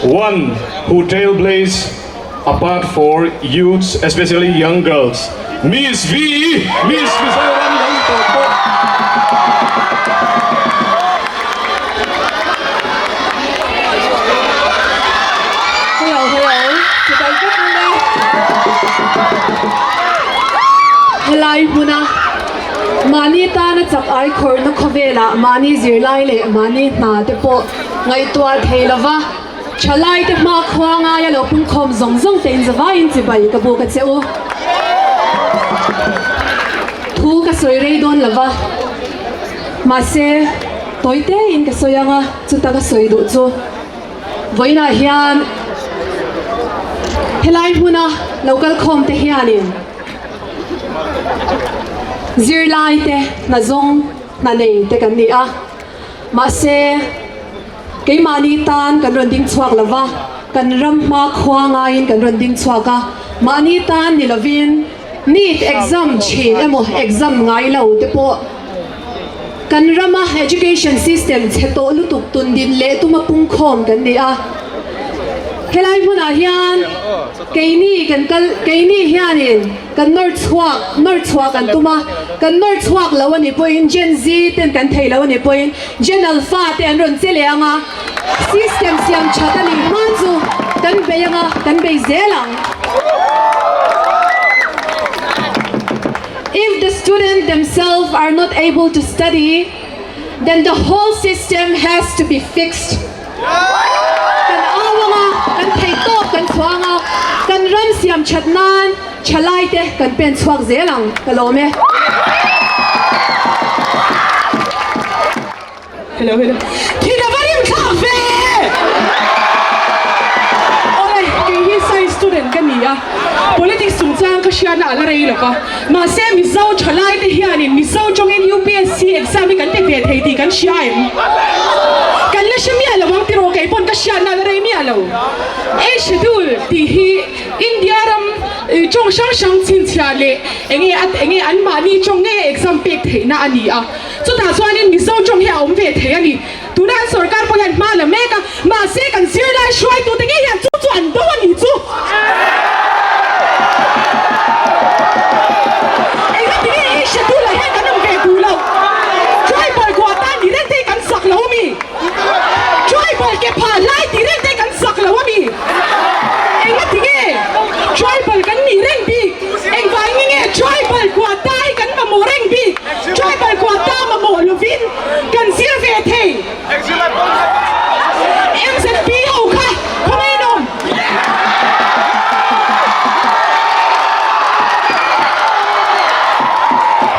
One who trailblazed a path for youths, especially young girls. Miss V, Miss Mizoram lo ni tawh pawh. Hello, hello. Chibai vek ule. Helai hmuna mahni tana chak ai khawrhna khawvelah mahni zirlai leh mahni hna te pawh ngaihtuah thei lova thalai te hma khua ngaia lo pungkhawm zawng zawng te in zavaiin chibai ka buk a che u. Thu ka sawi rei dawn lova mahse tawi tein ka sawi anga chuta ka sawi duh chu. Vawiinah hian helai hmuna lo kal khawm te hianin zirlai te hna zawng hna nei te kan ni a, mahse keimahni tan kan rawn ding chhuak lo va, kan ram hma khua ngaiin kan rawn ding chhuak a, mahni tan ni lovin NEET exam thin emaw exam ngai lo te pawh Kan rama education system chhe tawh lutuk tun din leh tuma pungkhawm kan ni a. Helai hmunah hian keini kan kal keini hianin kan nawr chhuak nawr chhuah kan tum a, kan nawr chhuak lo a nih pawhin Gen Z ten kan thei lo a nih pawhin Gen Alpha te an rawn che leh ang a, system siam that a nih hma chu kan bei ang a, kan bei zel ang. If the student themselves are not able to study, then the whole system has to be fixed. Kan au anga, kan thei tawp kan chhuah anga, kan ram siam that nan thalai te kan pen chhuak zel ang, ka lawm e. Hello hello Thin a va rim thlak ve! Awle, kei hi science student ka ni a, politics chungchang ka hriatna a la rei lo va, mahse Mizo thalai te hianin Mizo tawngin UPSC exam hi kan pe ve thei tih kan hria em? Kan la hre miah lo ang tiraw kei pawn ka hriatna a la rei miah lo. A schedule tih hi India ram tawng hrang hrang chhinchhiah leh enge enge anmahni tawng nge exam pek theihna a ni a. Chutah chuanin Mizo tawng hi a awm ve thei a ni. Tuna an sorkar pawh hian hma la mek a, mahse kan zirlai hruaitute ngei hian chu chu an do a ni chu. Engati nge i schedule ah hian kan awm ve duh loh? Tribal quota ni reng te hi kan sak lo a mi? Tribal ke phah lai tih reng te hi kan sak lo a mi? Engati nge tribal kan nih reng bik? Engvangin nge tribal quota hi kan mamawh reng bik? Tribal quota mamawh lovin kan zir ve thei. MZP ho kha khawngaih in awm.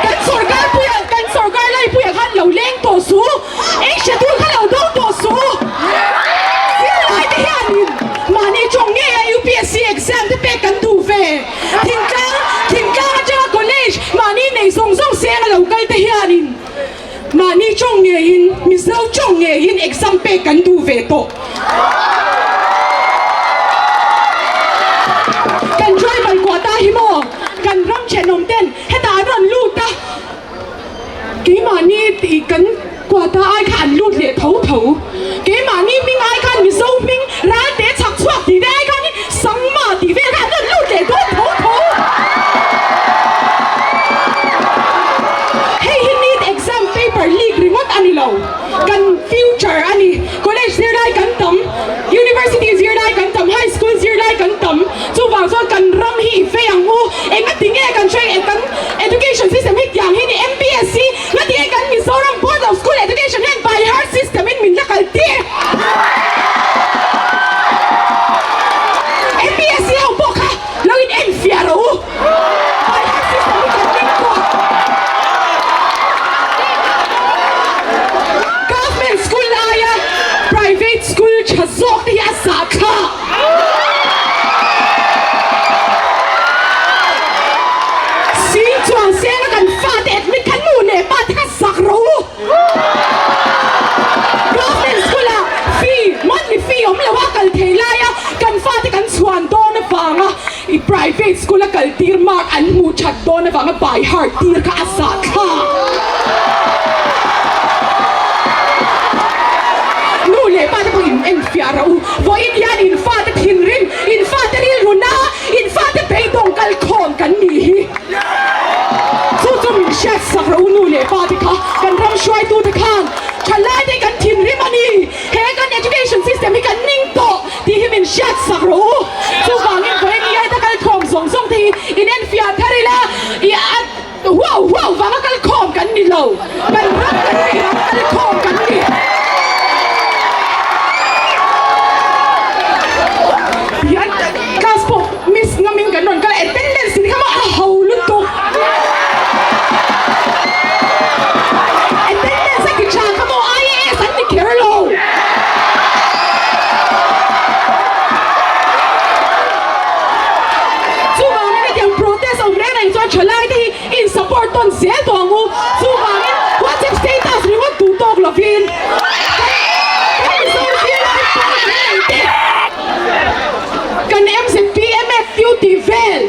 Kan sorkar puia kan sorkar lai puia khan lo leng tawh su. Eng schedule kha lo do tawh su. Zirlai te hianin mahni tawng ngei a UPSC exam te pek kan duh ve. Thingtlang, thingtlang atanga college mahni nei zawng zawng seng a lo kal te hianin mahni tawng ngeiin, Mizo tawng ngeiin exam pek kan duh ve tawh. Kan tribal quota hi maw kan ram thenawm ten hetah an rawn lut a, keimahni tih kan quota ai kha an lut leh tho tho. Keimahni hming ai khan Mizo hming Ralte chhak chhuak tih ve ai khan Sangma tih vel kha an rawn lut leh dawn tho tho. Hei hi NEET exam paper leak ringawt a ni lo, kan future a ni. College zirlai kan tam, University zirlai kan tam, High School zirlai kan tam, chuvang chuan kan ram hi i vei ang u. Engati nge kan hre kan education system hi tiang hi ni MPSC ngati nge kan Mizoram Board of School Education hian by heart system in min la kal tir. MPSC ho pawh kha lo in en fiah rawh u. By heart system hi kan ring tawh. Government school aia private school tha zawk te hi a zahthlak. Sing chuan senga kan fate admit kha nu leh pa te kha zak rawh u. Government school ah fee, monthly fee awm lo a kal thei lai a kan fate kan chhuan dawn avanga i private school a kal tir mark an hmuh that dawn avanga by heart tir kha a zahthlak. Nu leh pa te pawh in enfiah rawh u. Vawiin hian. lovin kan Mizo zirlai pawl kan nei te kan MZP MFU tih vel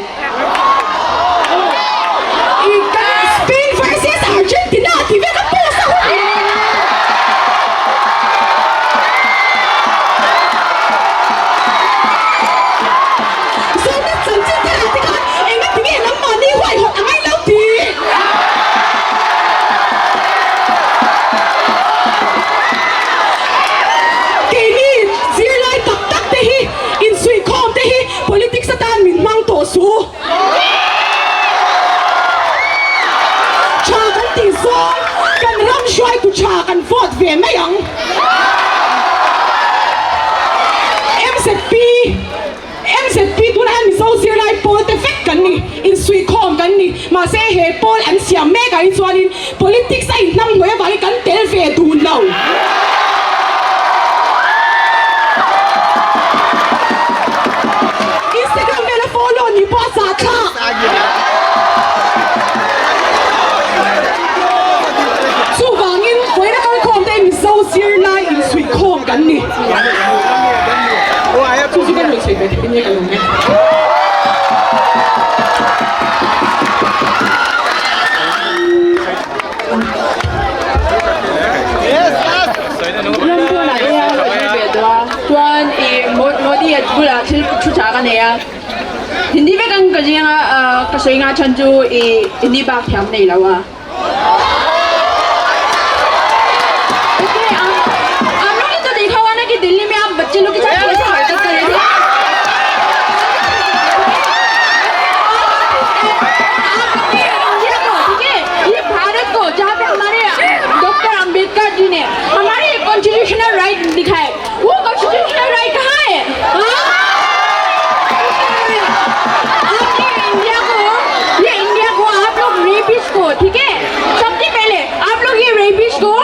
i kan Spain versus Argentina tih vel kan post a hun. Zawhna chanchin te lah te khan engatinge nangmahni huaihawt a ngai lo tih. Keini zirlai tak tak te hi insuihkhawm te hi politics atan min hmang tawh suh u. Tha kan tih zawng kan ram hruaitu tha kan vote ve mai ang. MZP. MZP tunah hian Mizo zirlai pawl te vek kan ni, insuihkhawm kan ni. Mahse he pawl an siam mek ah hi chuanin politics a inhnam hnuai avangin kan tel ve dun lo. Instagram vela follow nih pawh a zahthlak. Chuvangin vawiina kalkhawm te Mizo zirlai insuihkhawm kan ni. Chu chu kan rawn sawi ve theih nia ka lawm e. Rampuanah te hian rawn ni ve tawh a, chuan ih Modi a bulah thil thu tha ka nei a, Hindi vek ang ka zinga ka sawi nghah chhan chu ih Hindi bak thiam nei lo a. आप लोग ने तो देखा हुआ ना कि दिल्ली में आप बच्चे लोग के साथ कैसे हरकत कर रहे थे इंडिया को ठीक है ये भारत को जहाँ पे हमारे डॉक्टर अंबेडकर जी ने हमारे कॉन्स्टिट्यूशनल राइट दिखाए वो कॉन्स्टिट्यूशनल राइट कहाँ है हाँ? आपने इंडिया को ये इंडिया को आप लोग रेपिस्ट को ठीक है सबसे पहले आप लोग ये रेपिस्ट को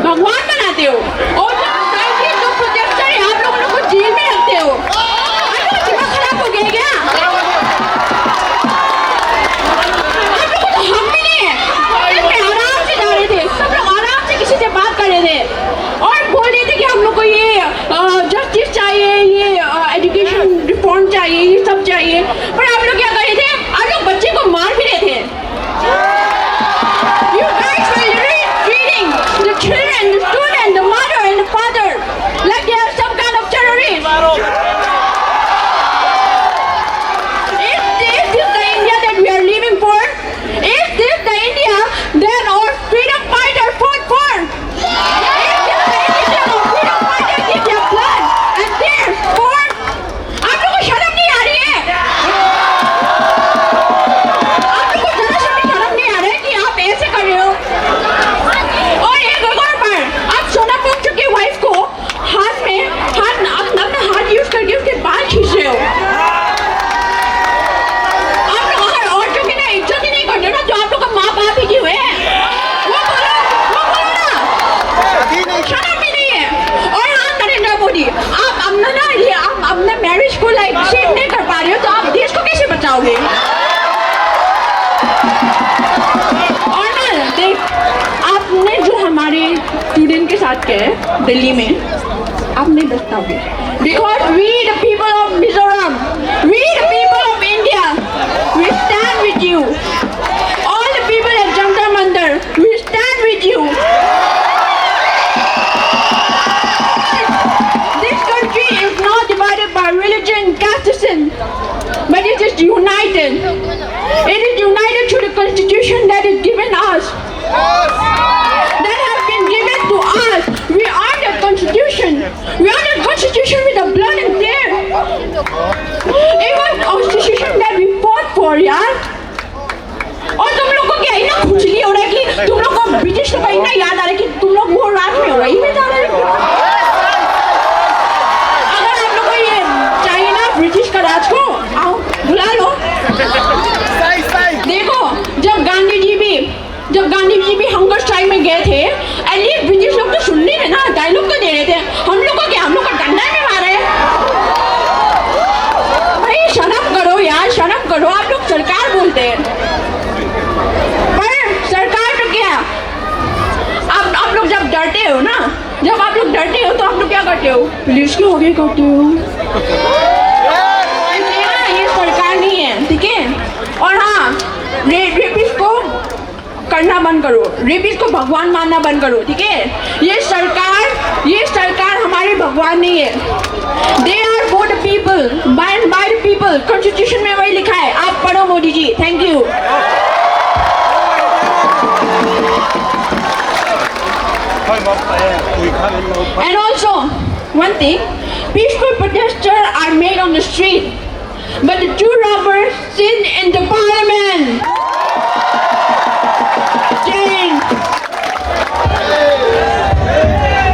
भगवान बनाते हो और जो सोसाइटी जो प्रोटेस्टर है आप लोग उनको जेल में रखते हो आप लोग दिमाग खराब हो गया क्या आप लोगों को तो हक भी नहीं है में आराम से जा रहे थे सब लोग आराम से किसी से बात कर रहे थे और बोल रहे थे कि हम लोग को ये जस्टिस चाहिए ये एजुकेशन रिफॉर्म चाहिए ये सब चाहिए पर आप लोग क्या कर रहे थे आप लोग बच्चे को मार भी रहे थे You guys were literally treating the children, the student, the mother and the father like they are some kind of terrorists. Is this the India that we are living for? Is this the India that our freedom fighter fought for? Is this the India that our freedom fighter give their blood and tears for? आप लोगों को शर्म नहीं आ रही है आप लोगों को जरा सा भी शर्म नहीं आ रहा है कि आप ऐसे कर रहे हो और एक और बार आप सोनम वांगचुक की वाइफ को हाथ में हाथ अपना अपना हाथ यूज करके उसके बाल खींच रहे हो आप लोग हर औरतों की ना इज्जत ही नहीं करते ना जो आप लोग का माँ बाप ही की हुए हैं वो बोलो वो बोलो ना शर्म भी नहीं है और हाँ नरेंद्र मोदी आप अपना ना ये आप अपना मैरिज को लाइक सेव नहीं कर पा रहे हो तो आप देश को कैसे बचाओगे और ना देख आपने जो हमारे स्टूडेंट के साथ किया है दिल्ली में आप नहीं बच पाओगे because we the people of Mizoram we the people of India we stand with you all the people at Jantar Mantar we stand with you This country is not divided by religion, casteism, but it is united. It is united through the constitution that is given us. That has been given to us. We are the constitution. We are the constitution with the blood and tears. It was the constitution that we fought for, yeah. और तुम लोग को क्या इतना खुजली हो रहा है कि तुम लोग को ब्रिटिश लोग का इतना याद आ रहा है कि तुम लोग वो रात में हो रही में जा रहे हो अगर आप लोग को ये चाहिए ना ब्रिटिश का राज को आओ बुला लो देखो जब गांधी जी भी जब गांधी जी भी हंगर स्ट्राइक में गए थे at least British लोग तो सुन नहीं रहे ना डायलॉग तो दे रहे थे हम लोग को क्या हम लोग को डंडा में मारे भाई शर्म करो यार शर्म करो आप लोग सरकार बोलते हैं पर सरकार तो क्या आप आप लोग जब डरते हो ना करते हो पुलिस क्यों आगे करते हो इसलिए ना ये सरकार नहीं है ठीक है और हाँ रेपिस्ट को करना बंद करो रेपिस्ट को भगवान मानना बंद करो ठीक है ये सरकार ये सरकार हमारी भगवान नहीं है they are for the people by by the people constitution में वही लिखा है आप पढ़ो मोदी ji thank you And also, one thing, peaceful protesters are made on the street, but the two robbers sit in the parliament.